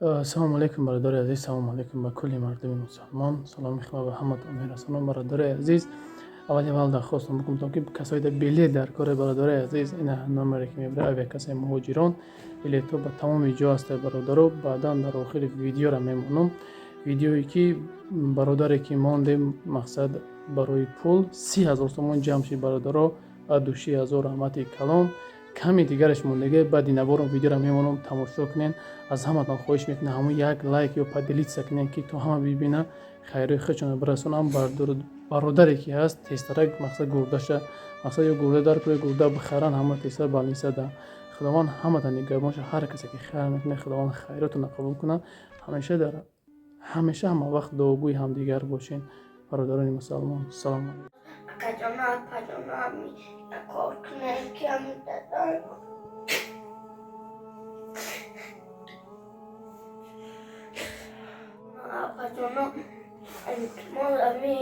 Салому алейкум, бародари азиз, салому алейкум ба кулли мардуми мусалмон. Саломи худо ба ҳаматон мерасонам, бародари азиз. Аввали аввал дархостам бикунам, ки касое дар билет дар кори, бародари азиз, ина номере ки мебарад авиакассаи муҳоҷирон, билетҳо ба тамоми ҷо ҳастанд, бародаро. Баъдан дар охири видеора мемонам, видеое ки бародаре ки мондем, мақсад барои пул 30 000 сомон ҷамъ шид, бародаро, души ҳазор раҳмати калон. Ками дигараш мондагӣ, баъди наворам видеоро мемонам, тамошо кунен. Аз ҳаматон хоҳиш мекунам, ҳамон як лайк ё поделиться кунен, ки то ҳама бибина, хайрии худшонро бирасонам. Бародаре ки ҳаст, тезтарак мақсад гурдаша, мақсад ё гурда дар кунад, гурда бихаранд, ҳама тезтар больницада. Худованд ҳаматон нигаҳбон шавад. Ҳар касе ки хайр мекунад, Худованд хайротонро қабул кунад. Ҳамеша дар ҳамеша ҳама вақт дуогӯи ҳамдигар бошен, бародарони мусалмон. Салому алейкум. Акаҷоно, апаҷоно, ами кор кунем, ки ами дадай апаҷоно, илтимос, ами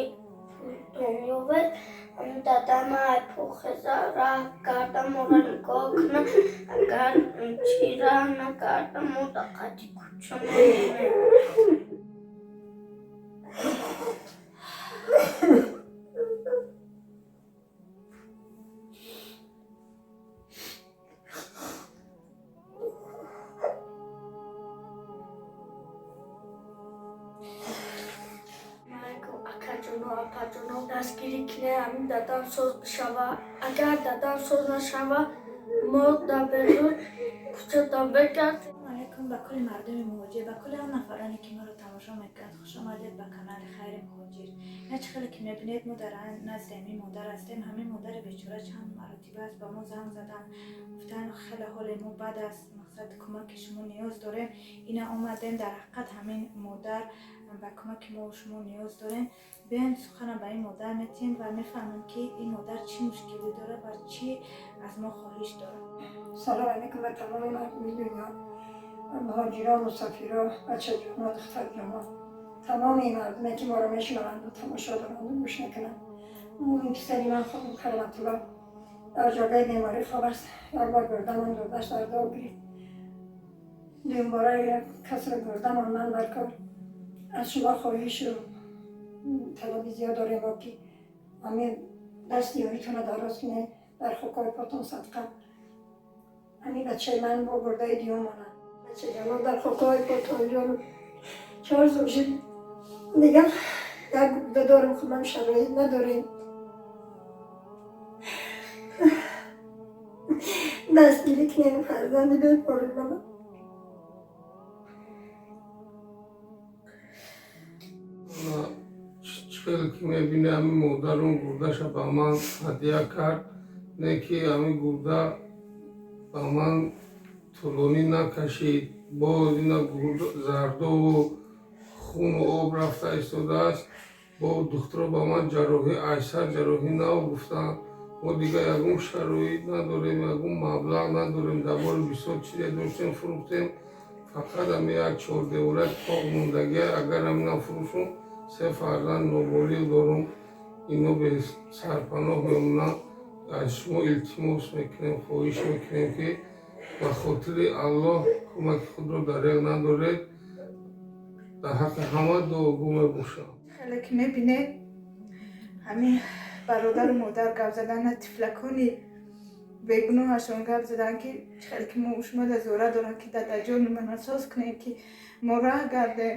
пултон ёбед, ами дадама ай пухеза раҳ карда моро нигоҳ куна. Агар чӣ раҳ накарда, мо да қати кӯча мемонем. Акаҷоно, апаҷоно, дастгирӣ кунед, ҳамин дадам соз бишава. Агар дадам соз нашава, мо дар берун кӯча мегардем. Алейкум ба кулли мардуми муҳоҷир, ба кулли он нафароне, ки моро тамошо мекунанд. Хуш омадед ба канали Хайри Муҳоҷир. На чӣ хеле ки мебинед, мо дар назди ҳамин модар ҳастем. Ҳамин модари бечора чанд маротиба аст ба мо занг заданд, гуфтанд, хеле ҳоли мо бад аст, мақсад кӯмаки шумо ниёз дорем. Ина омадем, дар ҳақиқат ҳамин модар ба кӯмаки мо шумо ниёз дорем. Биёем, сухана ба ин модар метиҳем ва мефаҳмем, ки ин модар чӣ мушкилӣ дорад ва чӣ аз мо хоҳиш дорад. Салом алейкум ба тамоми мардуми дунё, муҳоҷирон, мусофиро, бачаҷоно, духтарҷоно, тамоми мардуме ки моро мешунаванду, тамошо доранду, гӯш мекунанд. Ин писари ман Кароматулло дар ҷойгоҳи беморӣ хоб аст. Як бор гурдамон гурдаш дардо гирифт, дуюмбора як касро гурдамон ман дар кор. Аз шумо хоҳишу талаби зиёд дорем, ки ҳамин дасти ёритонро дароз кунед, дар хокҳои потон садқа. Ҳамин бачаи ман бо гурдаи дуюм монад. Бачаҷонон, дар хокҳои потон ҷону 4 сол шуд, дигар як гурда дорем, худам шароит надорем. Дастгирӣ кунем фарзанди бепори мана. Чӣ хеле ки мебинӣ, ҳамин модарум гурдаша ба ман ҳадя кард, не ки ҳамин гурда ба ман тӯлонӣ накашид. Боз ина зардову хуну об рафта истодааст. Бо духтуро ба ман ҷарроҳӣ, айсар ҷарроҳӣ нав гуфтанд. Мо дигар ягон шароит надорем, ягон маблағ надорем. Дар бори бисёр чизе доштем, фурӯхтем. Фақат ҳамин як чордевораи тоқ мондагия. Агар ҳаминам фурӯшум, се фарзанд ноболиғ дорум, ино бесарпаноҳ мемонанд. Аз шумо илтимос мекунем, хоҳиш мекунем, ки ба хотири Аллоҳ кӯмаки худро дареғ надоред. Дар ҳаққи ҳама дуогӯ мебошам. Хеле ки мебинед, ҳамин бародару модар гап задан, на тифлакони бегуноҳашон гап задан, ки хеле ки мо шумо зора дорам, ки дадаҷони мана соз кунем, ки мо раҳ гардем,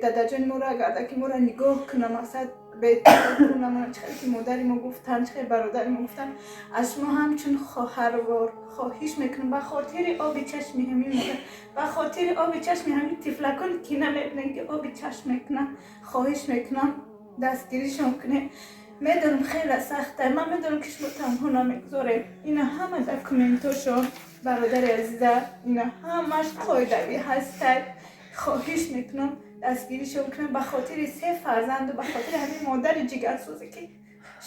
дадаҷони мо раҳ гарда, ки моро нигоҳ куна, мақсад бетунамон. Чӣ хеле ки модари мо гуфтанд, чӣ хеле бародари мо гуфтанд, аз шумо ҳамчун хоҳарвор хоҳиш мекунам, ба хотири оби чашми ҳамин модар, ба хотири оби чашми ҳамин тифлакон, ки намебинанд, ки оби чашм мекунанд, хоҳиш мекунам, дастгиришон кунем. Медонам, хеле сахта, ман медонам, ки шумо танҳо намегузорем. Ина ҳама документошон, бародари азиза, ина ҳамаш қоидавӣ ҳастад. Хоҳиш мекунам, дастгиришон кунам, ба хотири се фарзанду ба хотири ҳамин модари ҷигарсӯзе, ки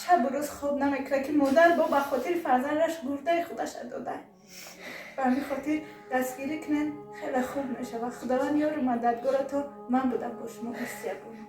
шабу рӯз хоб намекунад, ки модар бо ба хотири фарзандаш гурдаи худаша дода. Ба ҳамин хотир дастгирӣ кунед, хеле хуб мешавад. Худованд ёру мададгоратон. Ман будам бо шумо Ҳусия Бону.